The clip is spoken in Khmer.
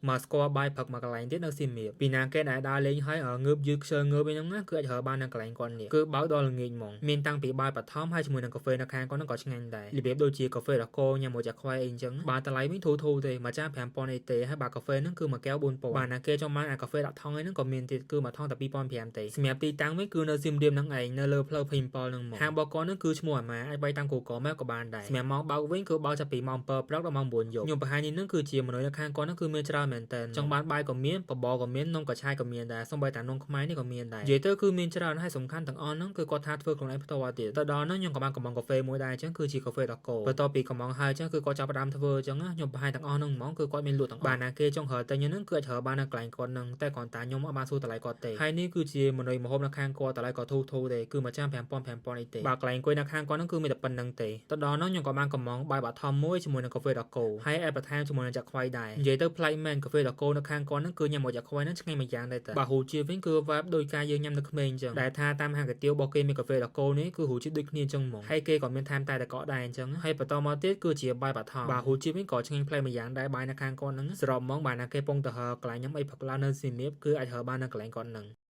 មកស្គាល់បាយព្រឹកមួយកន្លែងទៀតនៅសៀមរាបពីណាគេដែលដើរលេងហើយងើបយឺតខ្ជិលងើបអីហ្នឹងណាគឺអាចរើបាននៅកន្លែងគាត់នេះគឺបើកដល់ល្ងាចហ្មងមានតាំងពីបាយបឋមហើយជាមួយនឹងកាហ្វេនៅខាងគាត់ហ្នឹងក៏ឆ្ងាញ់ដែររបៀបដូចជាកាហ្វេដកញ៉ាំមួយចាខ្វៃអីអញ្ចឹងបើតម្លៃវិញធូរធូរទេមួយចាន5000អីទេហើយបើកាហ្វេហ្នឹងគឺមួយកែវ4000បាទណាគេចង់បានអាកាហ្វេដាក់ថង់អីហ្នឹងក៏មានទៀតគឺមួយថង់តែ2500ទេសម្រាប់ទីតាំងវិញគឺនៅសៀមរាបហ្នឹងឯងនៅលើផ្លូវ27ហ្នឹងមកហាងរបស់គាត់ហ្នឹងគឺឈ្មោះអាម៉ាអាចបាយតាម Google Map ក៏បានដែរសម្រាប់ម៉ោងបើកវិញគឺបើកចាប់ពីម៉ោង7ព្រឹកដល់ម៉ោង9យប់ខ្ញុំបង្ហាញនេះហ្នឹងគឺជាមនុស្សនៅខាងគាត់ហ្នឹងគឺមានច្រើនមែនតើចង់បានបាយក៏មានបបរក៏មាននំកញ្ឆាយក៏មានដែរសូម្បីតែនំខ្មែរនេះក៏មានដែរនិយាយទៅគឺមានច្រើនហើយសំខាន់ទាំងអស់ហ្នឹងគឺគាត់ថាធ្វើខ្លួនឯងផ្ទាល់ទៀតទៅដល់ហ្នឹងខ្ញុំក៏បានកម្ម៉ង់កាហ្វេមួយដែរអញ្ចឹងគឺជាកាហ្វេដកបន្ទាប់ពីកម្ម៉ង់ហើយអញ្ចឹងគឺគាត់ចាប់ផ្ដើមធ្វើអញ្ចឹងខ្ញុំបង្ហាញទាំងអស់ហ្នឹងហ្មងគឺគាត់មានលក់ទាំងអស់បាទណាគេចង់រើទិញហ្នឹងគឺអាចរើបាននៅកន្លែងគាត់ហ្នឹងតែគ្រាន់តែខ្ញុំអត់បានសួរតម្លៃគាត់ទេហើយនេះគឺជាមនុយម្ហូបនៅខាងគាត់តម្លៃក៏ធូរធូរទេគឺមួយចាន5000 5000អីទេបាទកន្លែងអង្គុយនៅខាងគាត់ហ្នឹងគឺមានតែប៉ុណ្្នឹងទេទៅដល់ហ្នឹងខ្ញុំក៏បានកម្ម៉ង់បាយបាថមមួយជាមួយនឹងកាហ្វេដកហើយអែបន្ថែមជាមួយនឹងចាក់ខ្វៃដែរនិយាយទៅប្លែកមែនកាហ្វេដកនៅខាងគាត់ហ្នឹងគឺញ៉ាំមួយចាក់ខ្វៃហ្នឹងឆ្ងាញ់មួយយ៉ាងដែរតើបាទរសជាតិវិញគឺ vibe ដោយការយើងញ៉ាំនៅក្មេងអញ្ចឹងដែលថាតាមហាងកាទៀវរបស់គេមានកាហ្វេដកនេះគឺរសជាតិដូចគ្នាអញ្ចឹងហ្មងហើយគេក៏មានថែមតែតកដែរអញ្ចឹងហើយបន្តមកទៀតគឺជាបាយបាថមបាទរសជាតិវិញក៏ឆ្ងាញ់ប្លែកមួយយ៉ាងដែរបាយនៅខាងគាត់ហ្នឹងសរុបហ្មងបាទណាគេពងទៅហើកន្លែងញ៉ាំអីផឹកឡើងនៅសៀមរាបគឺអាចហើបាននៅកន្លែងគាត់ហ្នឹង។